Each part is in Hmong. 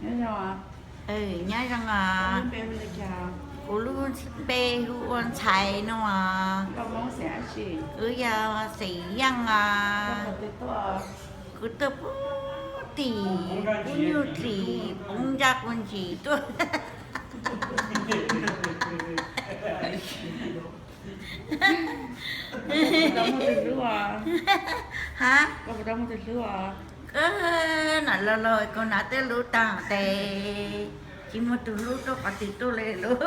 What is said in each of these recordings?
Nyob zoo os. Kuv lub npe hu ua Ntxhais no os. Wb yog Xeem Yeej os. Kuv tuaj puag tim Pub Nyuj Tsim, Pub Ntsaj Quas Ntsim tuaj. Ha? Koj nam los los koj nam tej lub tag tes tsis muaj tus hlub tuaj qhov twg tuaj li lub.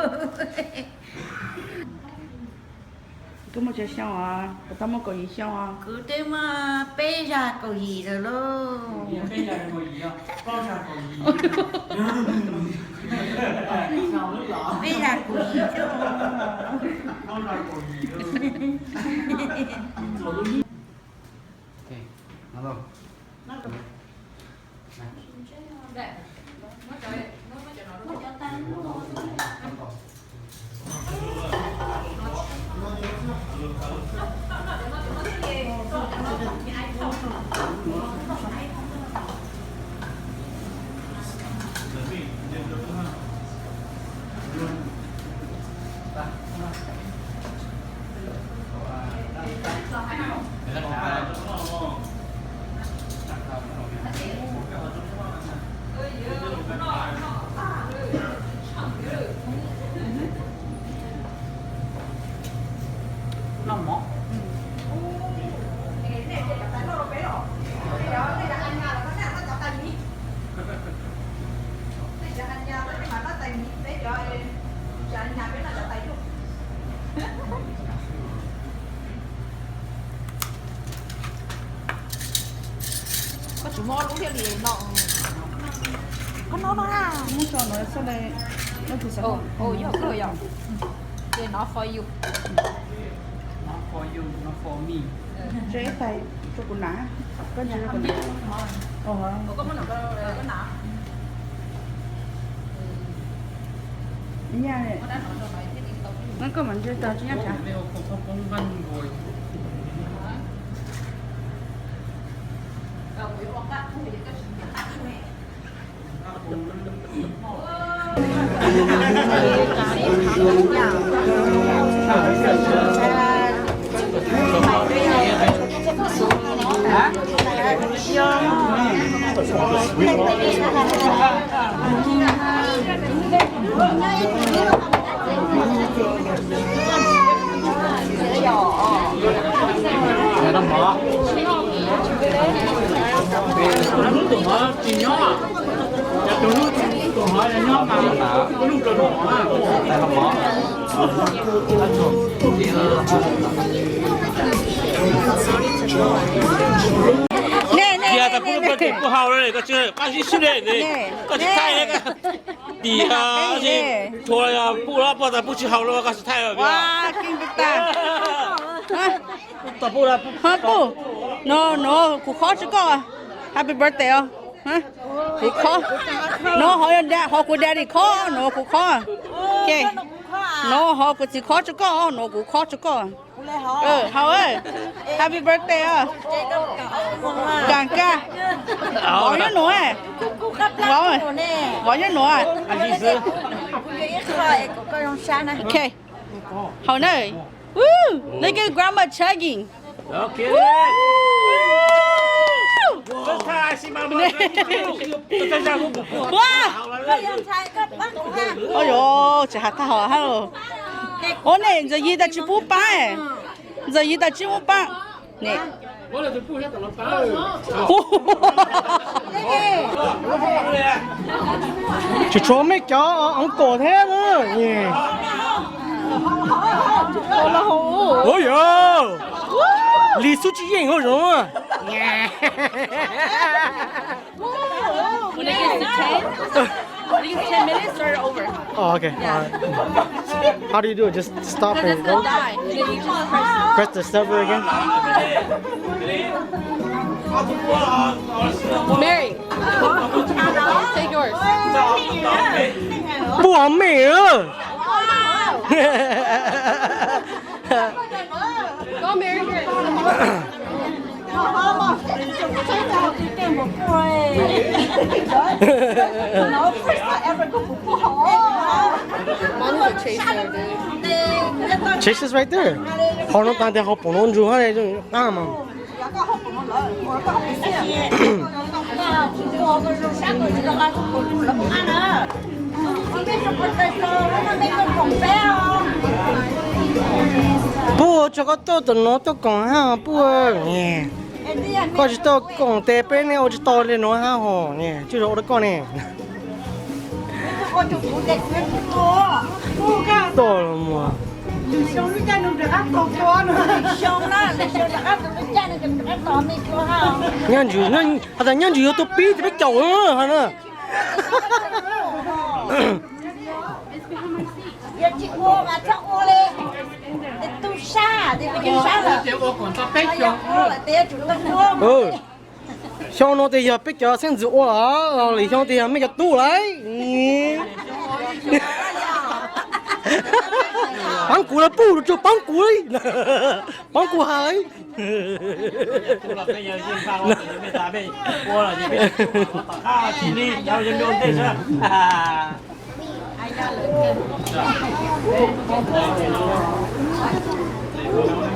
Koj muaj tsawg xyoo os? Kuv twb muaj kaum yim xyoo. Kuv twb muaj peb zag kaum yim lawm lauj. Peb zag kaum yim xwb. Noj mov. Koj tsis muab ob lub thiaj li no. Koj no no na. Muab tso no xwb le. Ov, yog koj yog. Ces no for you. No for you, no for me. Ntshe ib tais rau kuv nam, koj ntshe rau kuv nam. Ov, koj muab no rau kuv nam. Nyaj, no koj mam ntshe tau tsis nyaj tsam. Tus hnov tsis nyob, tus hnov nyob mas lub plaws hnov. Tias tas pub lub plaws tim pub hau li, koj tsis qab zib sib de, koj tsis thaij li. Tias tsis tshua, pub los pub tas pub tsis hau los koj tsis thaij. Ho pub, no no kuv khob tso koj. Happy birthday os. Kuv khob. No ho, ho kuv daddy khob, no kuv khob. No ho kuv txiv khob tso koj, no kuv khob tso koj. Hau, happy birthday os. Kaam kaj. Vov nyob nuav, vov nyob nuav. Ok. Hau na. Woo! Look at grandma chugging. Ua, tsis has tag hau hab. Ua ne, ntxawm yig tas tsis pub paab, ntxawm yig tas tsis pub paab ne. Tsis tshuav mej cov uncle thiab. Ua yog, li xub tsis yeej hauv zoov. Oh, okay. All right. How do you do it? Just stop and go. Press the silver again. Mary, take yours. Pub hov mej. Go, Mary. Chase is right there. Hauv no tas tias hauv paus no ntsuag qab mas. Puj, tso koj tuaj tom no tuaj koom hab puj. Koj tsis tuaj koom tes peb ne ua tsis tau li no hab hos ne, tsuj zog ua rau koj ne. Toj los muag. Nyob ntsws, has tas nyob ntsws yuav tus pib tes peb caum hab na. Xyoo no tes yog peb cov xeeb ntxwv ua los, lwm xyoo tes yog mej cov tub lawm. Poob kuv lawm puj, tsuas poob kuv li. Poob kuv has li.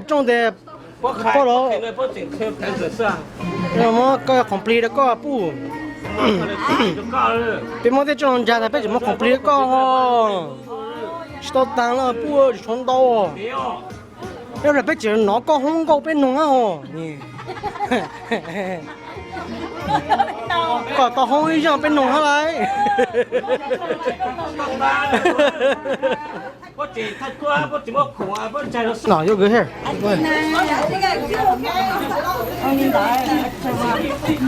Rooj tes koj los, muab koj khoom plig rau koj puj. Peb muab tej rooj no ntsa tas peb tseem muab khoom plig rau koj. Tsis tau tas los puj, tsis tshuav ntau. Peb peb tseem nov koj hoob nkauj peb noog hab os. Koj tau hoob ib zaug peb noog hab lauj. No, you good here.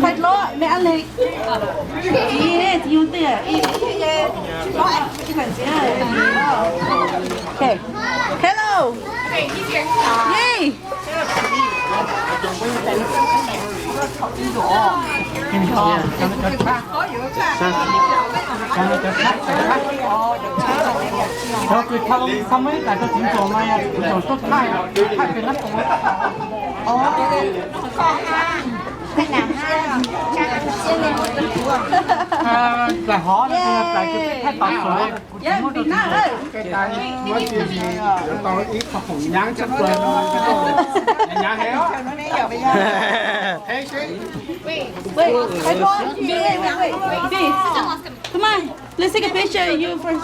Quay lố, mẹ ăn này. Chị, chị Hương Tươi à? Chị, chị, chị, chị Hương Tươi à? Okay. Hello. Yay. Plaws hov no, plaws kws peb thaij tau sua. Kuv tsis muaj rau tsis muaj. Tau ib qho khoom nyaav tshaj plaws no, nyaav heev. Wait, wait, wait, wait, wait. Come on, let's take a picture of you first.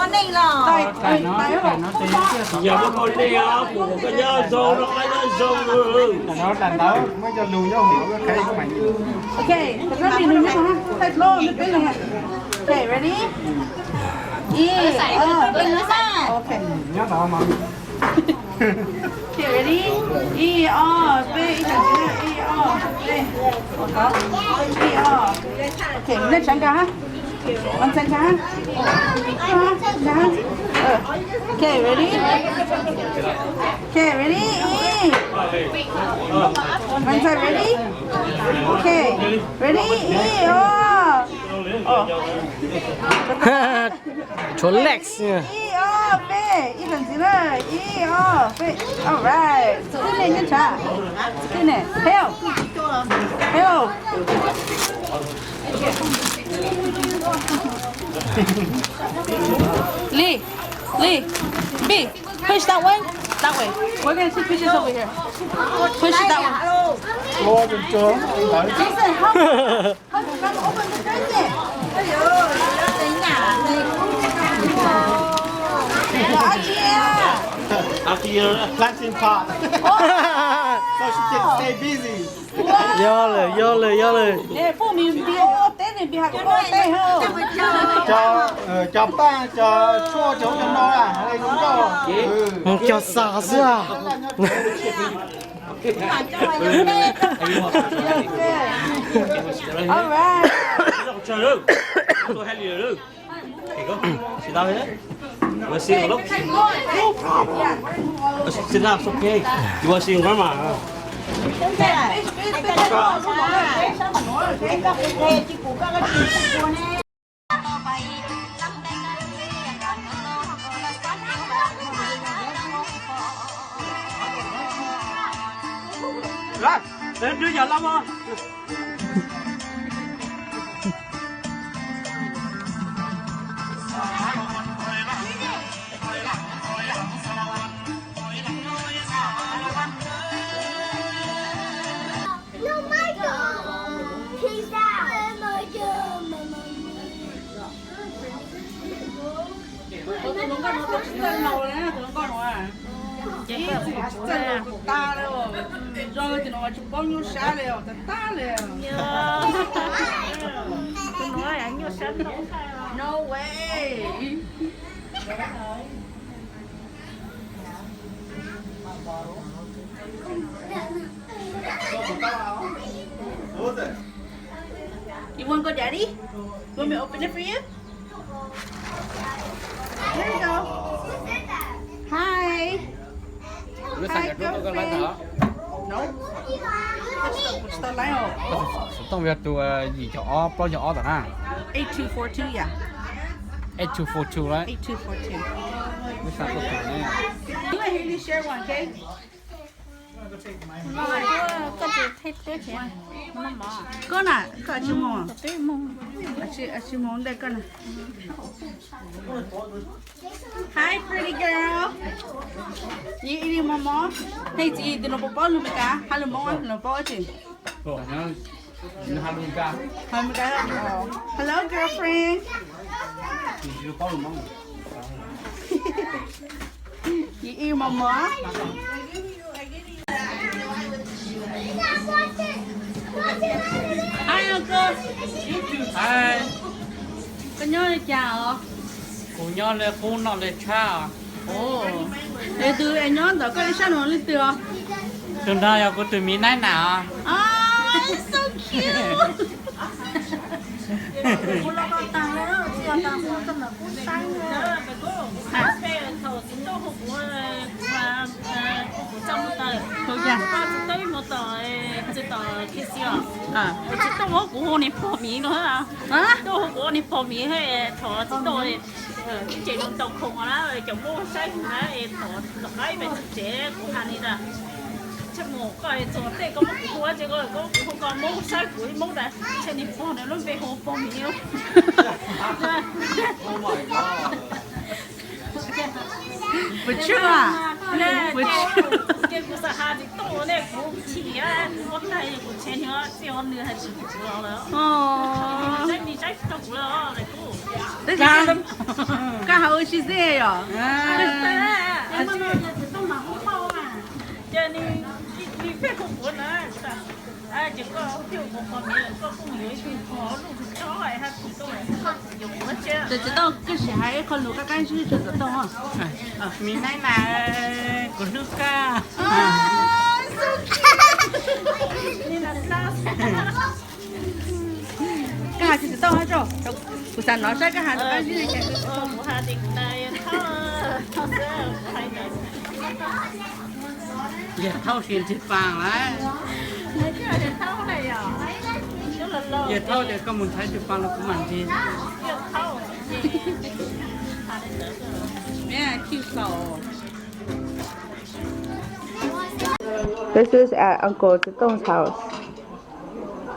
Yog muab koj nej os, kuv koj nyob zoo no, nyob zoo. Tawm ntawd, tawm ntawd, muab cov lus nyob hauv qhib. Okay, thaij plaub, peb leeg. Okay, ready? Ib, ob, peb. Okay. Nyob tod mas. Okay, ready? Ib, ob, peb, ib, ob, peb. Ib, ob. Okay, nej sawv nkaus hab. Ua ntxhais nkaus hab. Okay, ready? Okay, ready? Ib. Ua ntxhais, ready? Okay, ready? Ib, ob. Tshuav legs. Ib, ob, peb, ib tag ntxiv na, ib, ob, peb. Alright, txhwb nej nyob tshav. Txhwb nej, help, help. Lee, Lee, B, push that one, that way. We're gonna take pictures over here. Push it that way. Jason, help. Auntie, planting pot. So she can stay busy. Yog lawm, yog lawm, yog lawm. Cov, cov paj, cov tshuaj, cov no, zoo nkauj. Mus cog xav xwb. All right. Sit down here. You want to see your look? No problem. Sit down, it's okay. You want to see your grandma? Right. Đến trước giờ lắm á. Tsis txawj laus li tus hluas nkauj no. Ib txwm tsis txawj laus tus tag li, zoo li tus no tsis paub nyuaj sab li os, tag tag li. Tus no nyuaj sab. No way. You want to go, Daddy? You want me to open it for you? Here you go. Hi. Hi, girlfriend. No. Xov tooj yog tus yim caum ob plaub caum ob tom na. Eight two four two, yeah. Eight two four two, right? Eight two four two. Wb xav tuaj tham ne. You and Haley share one, okay? Koj tsis thaij teb thiab. Koj na, koj tsis mus, tsis mus ntej koj na. Hi, pretty girl. Yus ib li mos mos. Tej txiv tus no puas paub lus Meskas, hais lus Hmoob, lus paub tsis? Hello, girlfriend. Yus ib mos mos. Hi, uncle. Hi. Koj nyob li cas os? Kuv nyob li qub noj li tshab os. Es tus es nyob ntawm koj li sab no leej twg os? Tus no yog kuv tus me naib na os. Oh, so cute. Kuv los tau tag li, tsis yog tag kuv tau ntawm kuv saib. Thaum txiv tuaj hu kuv, kuv txaj muag tawm, txiv tuaj ib hmo tom, txiv tom K C os. Txiv tuaj hu kuv hu niag pog miv no, tuaj hu kuv hu niag pog miv, thov txiv tuaj, ces nws tau khoom na, cov Hmoob saib kuv na, es thov rov qab ib pem tsev kuv hais li ntawd. Ntshe mus koj txog tej koj muab kuv hu ces koj kuv hu koj Hmoob saib kuv ib Hmoob ntawd, ntshe niag pog ntawd lub npe hu pog miv. Puas tsuaj? Ces kuv xav hais txiv tuaj ne, kuv chim, kuv muab tag kuv tshee nws txij o nws hais tsis kuv los lawm. Saib nws saib tsis tau kuv lawm. Koj hais ua si xwb yom? Ces nws, nws pheej hu kuv na, ces koj thiaj hu kuv pog miv, koj kuj yuav ib tug pog lub tug tsob hais tsis tau, koj yuav kuv tsev. Ces txiv Tooj koj sim hais ib qho lus qab qab zib rau txiv Tooj. Me naib na, kuv hlub koj. Koj hais tsis tau hais rau, kuv xav hnov saib koj hais rau qab zib li cas. Yawg Thaub siab ntsig paas lawm. Yawg Thaub tias koj mus ntxhais ntsig paas los kuv mam ntsig. This is at Uncle Txiv Tooj's house.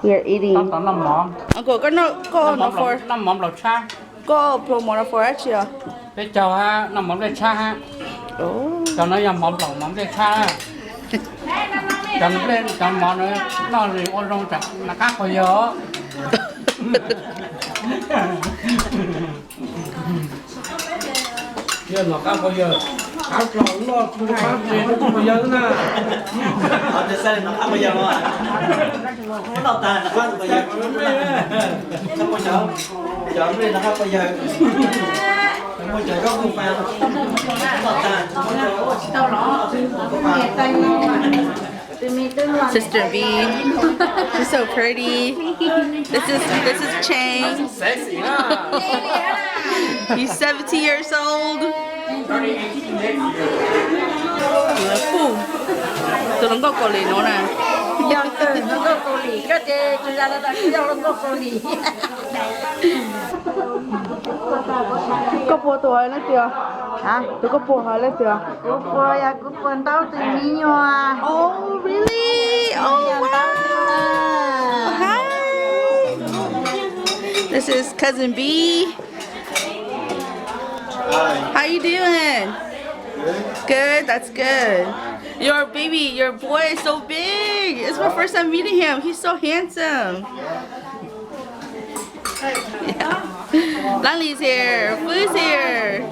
We are eating. Uncle, koj noj, koj noj mov nplaum tshab. Koj pluas mov nplaum tshab dab tsi os? Peb caug ha, noj mov nplej tshab ha. Cov no yog mov nplaum mov nplej tshab. Cov, cov mov no noj ua zoo tsam noj qab quas yawg. Yog noj qab quas yawg, qab los noj qab quas yawg na. Noj tag noj qab quas yawg. Cov nplej noj qab quas yawg, muaj cov zaub kuj pa, noj tag. Sister B, she's so pretty. This is, this is Chang. He's seventeen years old. Tus hluas nkauj Kaus Lim no na. Yog tus hluas nkauj Kaus Lim, koj ces tsis yog hluas nkauj Kaus Lim. Koj puas tus leej twg? Tus koj puas ho leej twg? Kuv puas, yog kuv puas ntau tus me nyuam. Oh, really? Oh, wow. Hi. This is cousin B. How you doing? Good, that's good. Your baby, your boy is so big. It's my first time meeting him. He's so handsome. Yeah. Lali's here. Fu's here.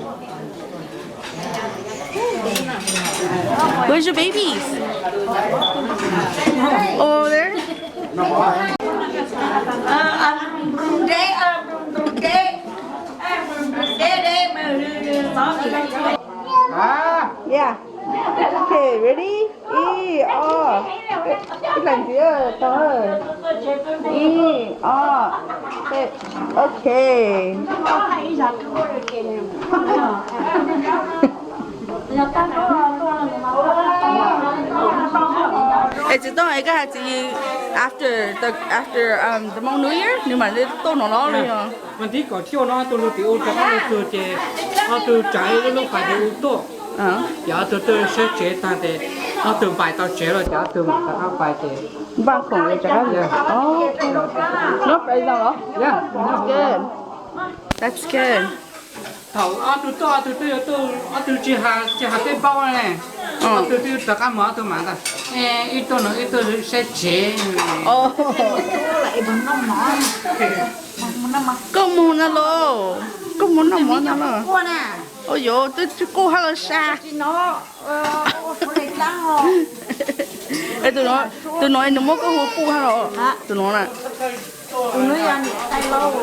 Where's your babies? Over there? Yeah. Okay, ready? Ib, ob. Ib leeg ntxiv, tau. Ib, ob, peb. Okay. Es tsis tau es koj hais tias after the, after um, the Hmong New Year nws mam li tuaj no los li os. Vas thib kaum cuaj no ob tug lug tim u rov qab lug txug ces ob tug tsav ib lub lub fais tim u tuaj. Ces ob tug twb saib tsev tag ces ob tug npais tau tsev lawm ces ob tug mam rov qab pais ces npaj khoom li rov qab. No fais zoo los? That's good. That's good. Thaum ob tug tuaj ob tug twb yuav tuaj, ob tug tsis has, tsis has peb paub ne. Ob tug twb rov qab mus ob tug mam ntag. Ib tuaj no ib tuaj saib tsev. Koj mus no los? Koj mus noj mov no los? Ua yuav twb tsis kuj hab los sas. Tus no nws muab koj hu puj hab los? Tus no na. Tus no yog niam tais laus.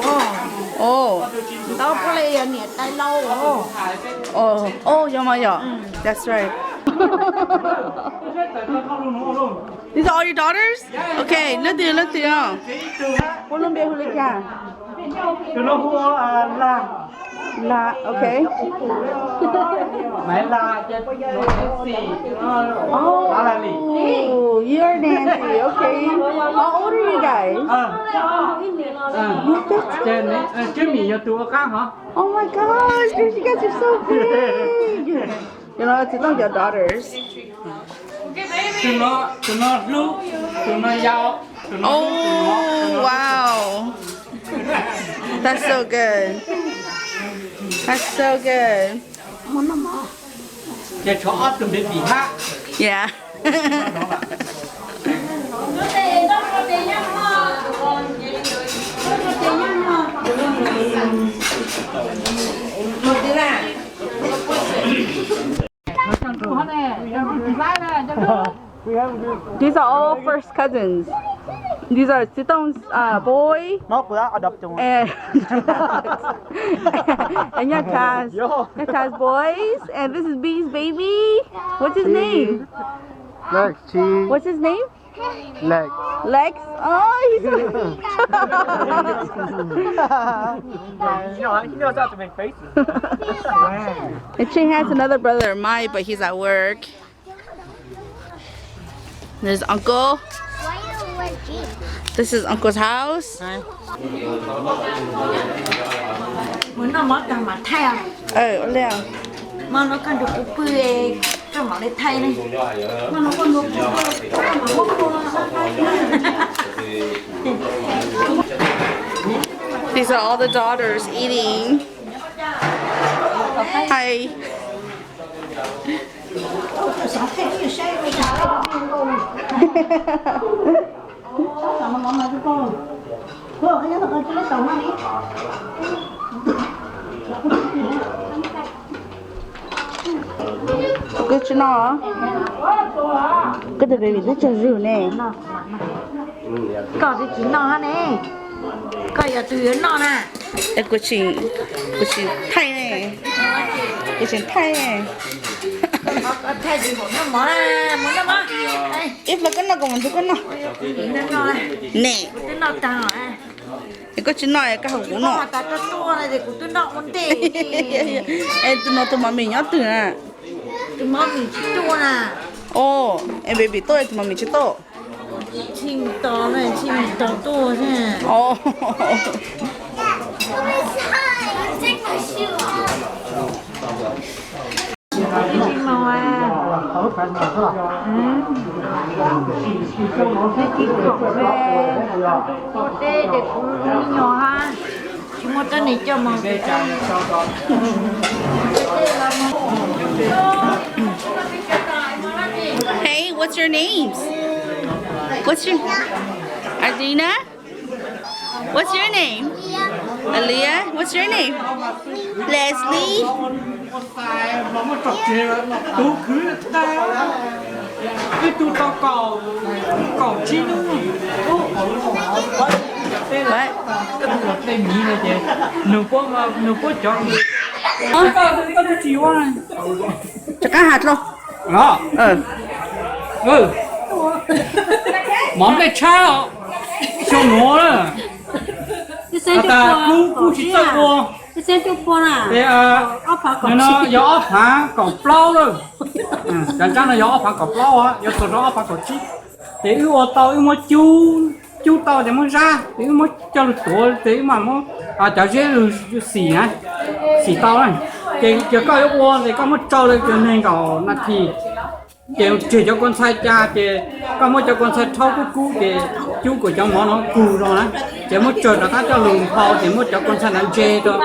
Oh, ntau puab le yog niam tais laus. Oh, yog mas yog. That's right. These are all your daughters? Okay, leej twg leej twg os? Puab lub npe hu li cas? La, okay. Oh, you're Nancy, okay. How old are you guys? Ces Jamie yog tus ua qab hov. Oh my gosh, dude, you guys are so big. You know, it's not your daughters. Tus no, tus no hlub, tus no yau, tus no hlub, tus no. Oh, wow. That's so good. That's so good. Ces tshuav ob tug baby hab. Yeah. These are all first cousins. These are Txi Tooj's uh, boy and, and Nyav Kha's, Nyav Kha's boys. And this is B's baby. What's his name? Lex. What's his name? Lex. Lex? Oh, he's so And Ching has another brother, Mai, but he's at work. There's uncle. This is uncle's house. Mus noj mov tag mam thaij os. Mov no koj nrug kuv pw, koj mam li thaij ne. These are all the daughters eating. Hi. Koj tsis noj, koj tus baby twb tsaug zug ne. Koj twb tsis noj hab ne, koj yog tus yuav noj na. Kuv tseem, kuv tseem thaij ne, kuv tseem thaij ne. Thaij tsis haum noj mov, mus noj mov. Ib pliag koj noj kuv mam nrug koj noj. Ne, koj tsis noj koj hais kuv noj. Es tus no tus mos mis nyob twg na? Tus mos mis tsis tuaj na. Oh, es baby tuaj tus mos mis tsis tuaj. Tsis mus tos na, tsis mus tos tuaj xwb. Oh. Tsis mus, tsis tuaj, ua teb ces kuv nyuam hab. Tsis muaj tuab neeg coj mus. Hey, what's your names? What's your, Adina? What's your name? Leah, what's your name? Leslie. Tus khwv tag, ib tug tau kaum, kaum tsib hnub. What? Tej miv no ces nug puab, nug puab cov, koj tsis ua. Rov qab has dlua. Mov nplej tshab, xyoo nuav na. Has tas kub, kub tsis txawj ua. Ces no yog ob phav kaum plaub lawm. Cov ntsaab no yog ob phav kaum plaub, yuav txug rau ob phav kaum tsib. Ces wb ua tau, wb muab cub, cub tau ces muab zab, ces wb muab coj lug tuav, ces wb mam muab cov zeb lug xim na, xim tau na. Ces yog koj yuav ua ces koj muab tsau le cov neeg nkaum nas this, ces tseg cov kua ntxhai ca, ces koj muab cov kua ntxhai rhaub kub kub, ces cub kom cov mov no kug zog na, ces muab tsawg rov qab coj lug nphau, ces muab cov kua ntxhai ntawd ntse rau,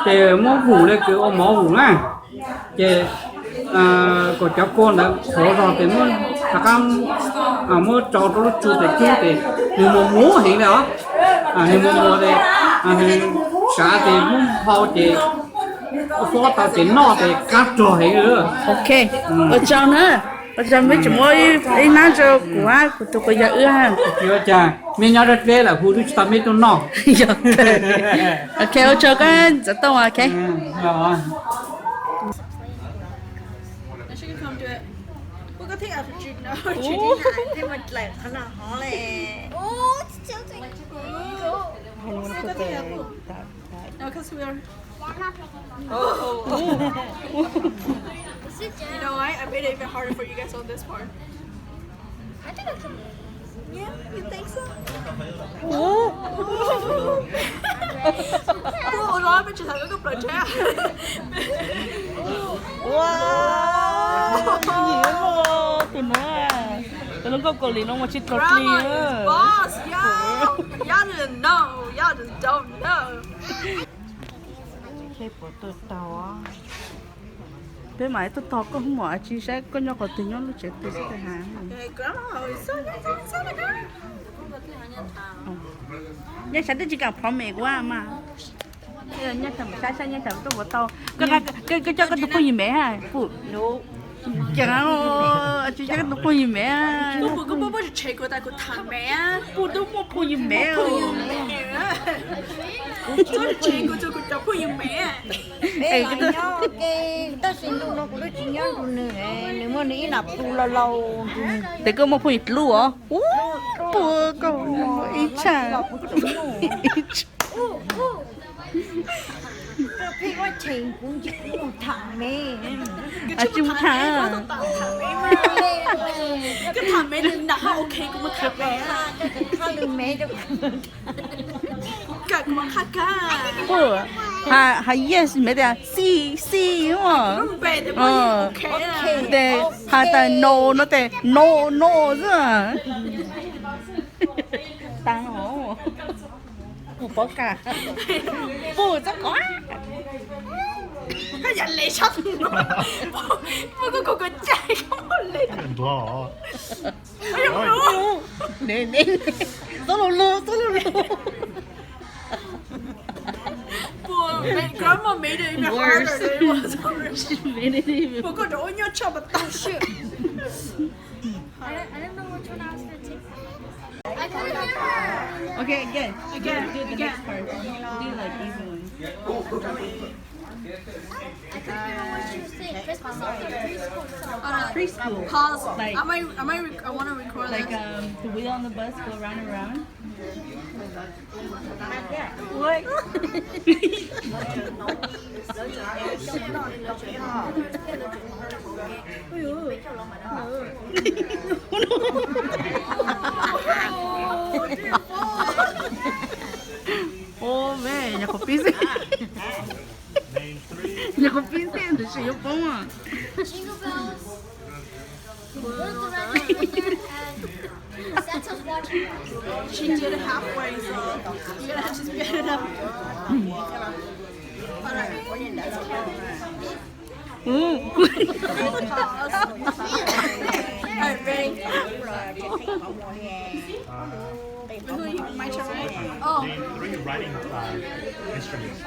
ces muab vum le kws ua mov vum na. Ces kom cov kua ntawd qhuav zog ces muab rov qab, muab tsau rau lub tsu ces cub ces nws muag muag heev li os. Nws muag muag ces sav ces muab nphau ces xob tau ces noj ces qab rog heev li. Ok, ua tsaug na. Ua tsaug, meb tseem muab ib hnab rau kuv hab, kuv tug quas yawg wb hab. Ua cas meb nyob dab deb lawm hu twb tsis tau meb tuaj noj. Ok, ua tsaug koj ntxov tooj, ok. You know what? I made it even harder for you guys on this part. I think I can. Yeah, you think so? Ua ua no peb tsis tau koj plaws tsheb. Ua, tus no, tus no nkauj Kaus Lim no mas tsis tau dli. Boss, y'all, y'all didn't know. Y'all just don't know. Peb mam tuaj tog koj hub mom, tsis saib koj nyob qhov twg, nyob lub tsev twg xwb has. Nyob saib twb tsis kam promise kuv mas. Nyob saib saib nyob saib tuaj puas tau. Koj coj koj tus phooj ywg me ha. Ces tsis coj koj tus phooj ywg me. Kuv twb muaj phooj ywg me. Tab sis ntu no kuv twb tsis nyob nrug nws, nws muaj nws ib nam pug laus laus. Tes koj muaj phooj ywg dlub os. Ub, puag koj muaj ib tshaj. Tsis mus tham. Has yes me tias xi xi. Tes has tas no no tes no no xwb. Kuv paub kas. Puj txob kov. Koj yam le sab tus no. Puj koj kov koj cai koj le. Txob lug lug, txob lug lug. Puj, grandma made it even harder than it was already. Puj koj rov ua nyuaj tshaj mas tag. I don't, I don't know which one I was gonna take. Okay, again. Again, do the again. Next part. Do like easy ones. I couldn't remember what she was saying. Christmas song. Preschool. Pause. Like, am I, am I, rec- I want to record like, this. Um, the wheel on the bus go round and round. Ua, ua me, nyuam qhuav pib xwb. Nyuam qhuav pib xwb tab sis yuav poob. Jingle bells. Whoa. Santa's watching. She did it halfway, so you gotta just get it up. All right. Ooh. All right, ready? Who, my turn, right? Oh. Name three writing styles. Instruments.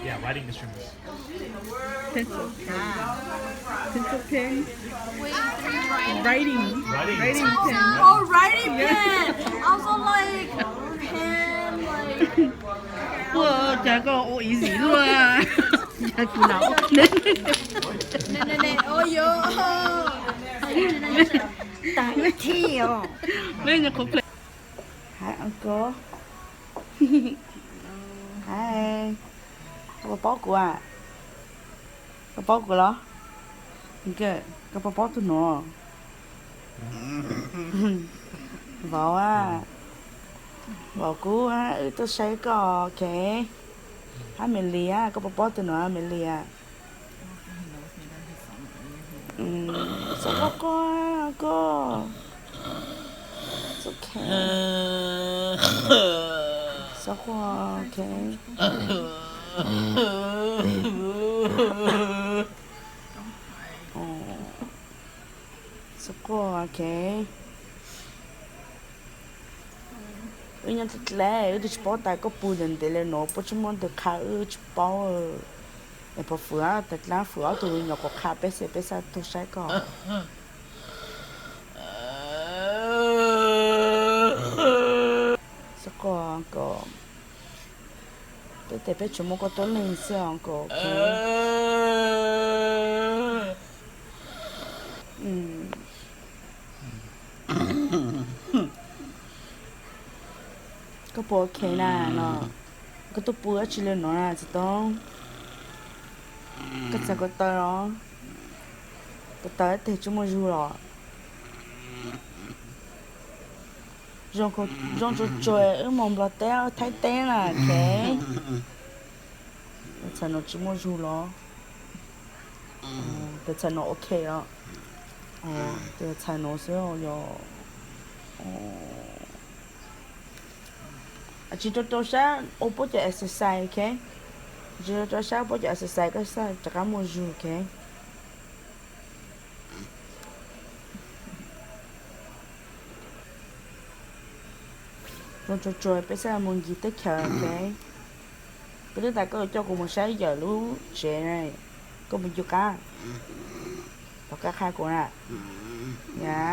Yeah, writing instruments. Pencil. Pencil pen. Writing. Writing. Writing pen. Oh, writing pen. I was like, pen, like. Ua cas koj ua easy luaj. Cas kuv los ua. Nene, nene, oh yo. Tag thi os. Hais uncle. Hais. Koj puas paub kuv a? Koj paub kuv los? Koj puas paub tus no? Vauv a, vauv Kub a, wb tuaj saib koj, ok. Hab Meli a, koj puas paub tus no, Meli a? Xav quaj quaj koj. It's okay. Xav quaj, ok. Xav quaj, ok. Wb nyob dleb dleb, wb twb tsis paub tas koj puas ntev ntev li no, puab tsis muaj tus qha wb tsis paub. Es puas fwm, tas dlab fwm ob tug nyuam qhuav qha peb xwb, peb xav tuaj saib koj. Xav quaj koj. Peb tes peb tsuas muaj koj tuab leeg xwb os koj. Koj puas ok na no? Koj tuaj pw dab tsi li no na txiv toob? Koj txhais ko taw los? Ko taw ib teg tsis muaj zug los? Zoo tsuag tsuag wb mus Nplog teb Thaib teb na, ok. Txhais no tsis muaj zug los? Tes txhais no ok los? Tes txhais no xwb yog. Tsis rau rau sab ua puab cov exercise, ok. Tsis rau rau sab ua puab cov exercise koj xav rov qab muaj zug, ok. Zoo tsuag tsuag peb xav mus ncig teb chaws, ok. Peb twb tas koj coj kuv mus saib yawm lub tsev na, koj mus ncu qab. Tom qab qha kuv na. Ya.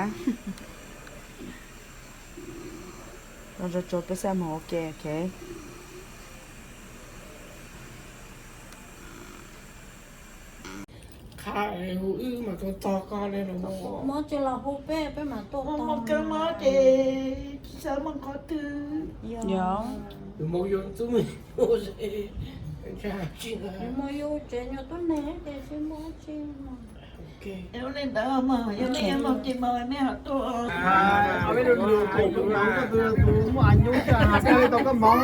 Zoo tsuag tsuag peb xav mus ua ke, ok. Qha hu wb mas tuaj txog koj li no. Mob tsis los hu peb, peb mam tuaj txog. Mob kawg mob ces tsis xav mus qhov twg. Yog. Tus maum yuav ntxub mus ua tsev, mus ua tsev nyuag tub neeg ces tsis muaj tsi. Ua li ntawd mas yog nej mus ces mas nej ho tuaj. Muaj tus muaj nyuj tsis hais tau koj hmoov.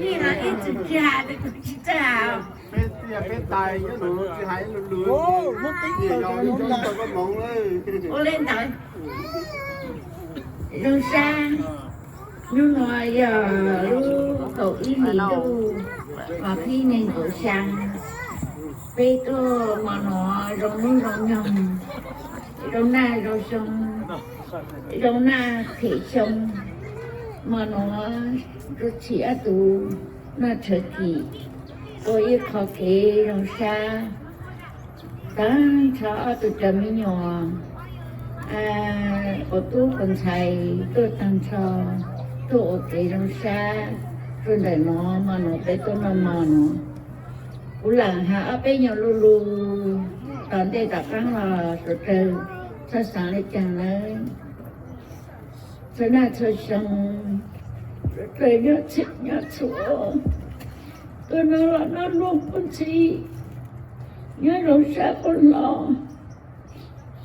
Ib txwm tsis hais, ib txwm tsis hais. Peb tias peb tais nyob nws tsis hais lus lus, ua li ntawd. Zoo sab, hnub no yog lub kaum ib hlis ntuj, vas thib nees nkaum xya. Peb tuaj mo no zoo hnub zoo nyoog, zoo naj zoo xyoo, zoo naj phem xyoo. Mo no rua txhim ob tug noj tshawv kis, ua ib qho kev zoo sab. Tag nrho ob tug cov me nyuam, quas tub quas ntxhais tuaj tag nrho, tuaj ua kev zoo sab rua ntawm no, mo no peb tuaj noj mo no. Kuv lam has ob peb nyuag lus lus tom ntej tom qab los suav dlawg txhob xaav le caag nawb. Txhua naj txhua xyoo, suav dlawg nyob txhij nyob txhua, tuaj noj los noj luag puag ntxhib, nyob zoo sab puag hlo.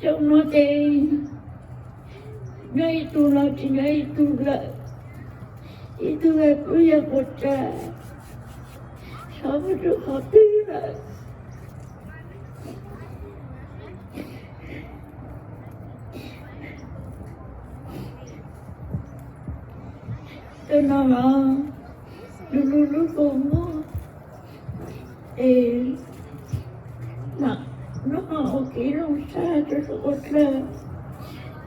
Xyoo no ces nyob ib tug los tsis nyob ib tug lawm, ib tug lawm kuj yog puas tsav, xyov puas tsum qhov twg lawm. Tej no los lub lub lub kaus mom es mam noj ua kev zoo sab rua suav dlawg.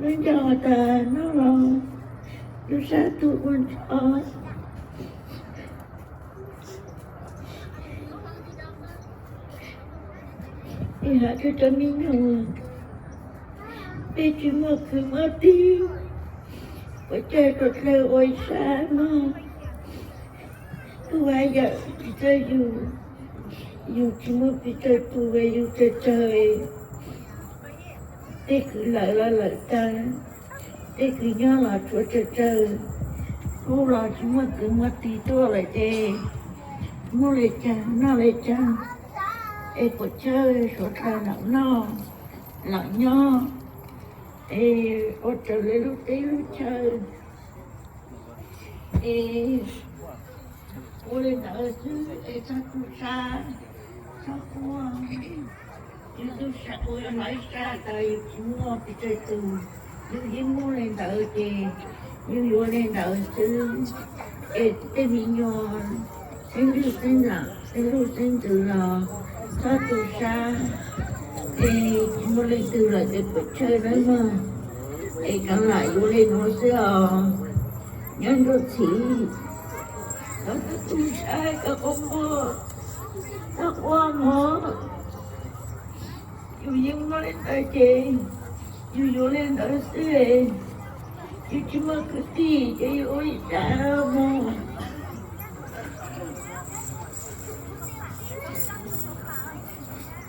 Lub nco tas noj los lub sab tug ua nrho. Hais rau cov me nyuam, peb tsis muaj kwv muaj tij, puas coj rau dlawg ua ib sab mog. Kuv hais yam tsis txawj yus, yus tsis muaj pes tsawg tus, yus tsawg tsawg, tej kwv lawm los lawm tag, tej kwv nyob los tshuav tsawg tsawg, kuv los tsis muaj kwv muaj tij tuaj lawm ces muaj li cas noj li cas, es puas chawj suav dlawg los noj los nyob, es ua raws li lub teb lub chaw, es ua li ntawd xwb es txhob tu sab, txhob quaj. Yus tu sab ua ib sab tas yus tsis muaj pes tsawg tus, yus yeej muaj li ntawd ces yus yuav li ntawd xwb. Es tej me nyuam, tej lwj tej lam, tej lwj tej ntxwv los txhob tu sab, es tsis muaj leej twg lawm ces puas chawj nawb mog. Es kov lam yuav li nuav xwb os, nyob nruab txhim, txhob tu sab, txhob quaj, txhob quaj mog. Yus yeej muaj li ntawd ces yus yuav li ntawd xwb, yus tsis muaj kwv tij ces yus ua li cas mog.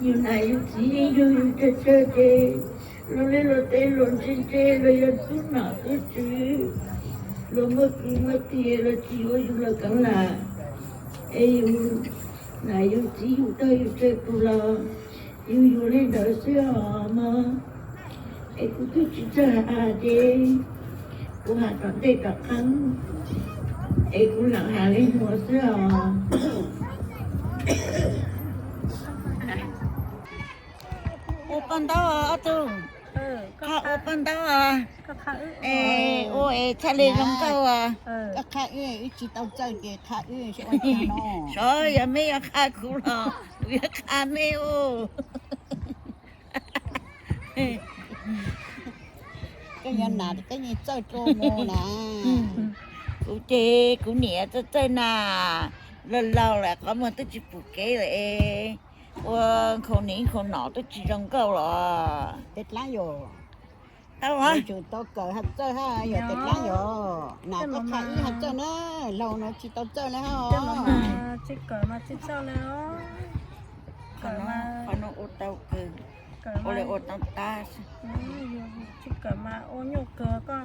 Yus nam yus txiv yeej yug yus tsawg tsawg ces luag liaj luag teb luag ntse ntse, luag yog tub nom tub tswv, luag muaj kwv muaj tij los tsis yuav yus los kov lam. Es yus nam yus txiv yug tau yus tsawg tus los yus yuav li ntawd xwb os mog. Es kuv twb tsis txawj hais ces kuv hais tom ntej tom qab, es kuv lam hais li nuav xwb os. Ua paj ntaub os ob tug, qha ua paj ntaub os. Es ua es txhaj li zoo nkauj os. Koj qha wb, wb tsis tau txawj ces qha wb. Xyov yog meb yuav qha kuv los kuv yuav qha meb ua. Koj yog nas koj yeej txawj dlua mus na. Kuv ces kuv niam txawj txawj na, laug laug lawm qhov muag twb tsis pum kev lawm es ua nkhaus niam nkhaus nom twb tsis zoo nkauj los. Tes dlaab yog, tau, tsum tau kawm has txawj hab yog tes dlaab yog. Nas koj qha wb has txawj na, laug no tsis tau txawj na hab. Tsis kawm mas tsis txawj li os. Qhov no ua tau kawg, ua li ua tau tab. Tsis kawm mas ua nyuaj kawg, koj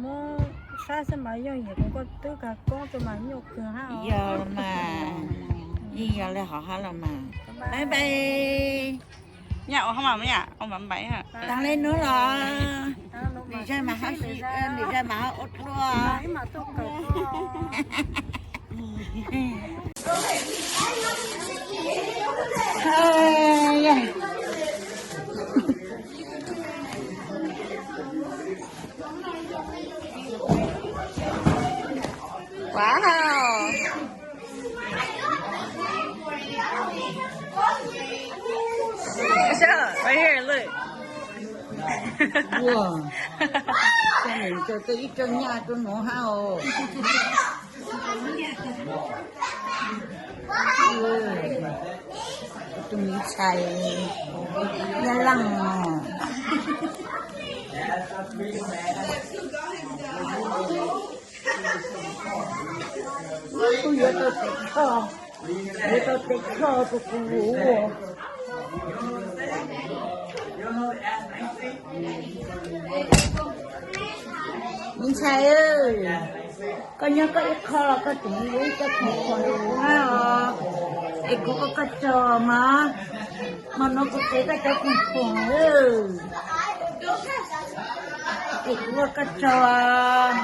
muab sab xwb mas yooj yim, kuv koj twb kawg koob rau mas nyuaj kawg hab. Yog los mas, yeej yog li hov hab los mas. Bye bye. Nyaj ua hab mas, nyaj ua mas npais. Taag le nuav los, lwm zag mas hab, lwm zag mas hab ua dlua. Wow. Shut up. Right here, look. Wow. Ib rau nyaj rau nuav hab os. Tus miv txhais Nyab Laaj os. Kuv yuav tau tes kho, yuav tau tes kho rau kuv ua. Miv txhais, koj nyob koj ib qho los koj tseem yuav ib co khoom phuam rau kuv hab os. Es kuv ua koj tsaug mas, hmo no kuv txev koj cov khoom phuam. Es kuv ua koj tsaug,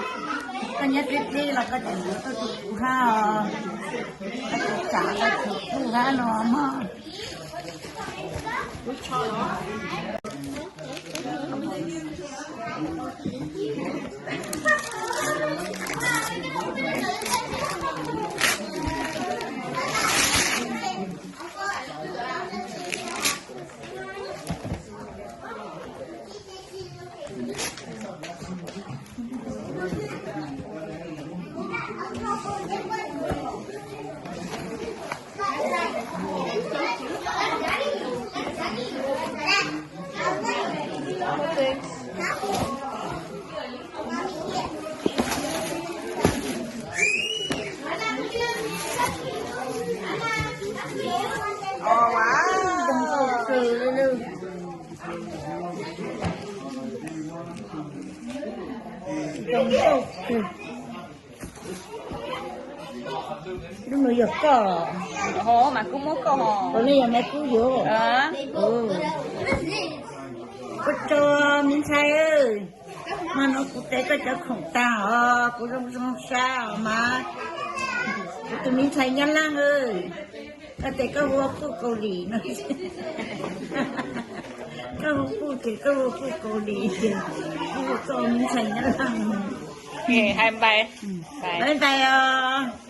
koj nyob deb deb los koj tseem yuav tuaj rau kuv hab os. Koj tseem tsam koj txhua txuj hab no mog. Lub no yog koj, ho mas kuv muab koj ho, ua li yog mas kuv yuav. Ua tsaug me ntxhais, mas no kuv tes koj cov khoom tag os, kuv zoo zoo sab os mas. Kuv tus me ntxhais Nyab Laj, koj tes koj hu ua Puj Kaus Lim no, koj hu Puj ces koj hu ua Puj Kaus Lim, kuv hu ua koj me ntxhais Nyab Laj. Bye bye os.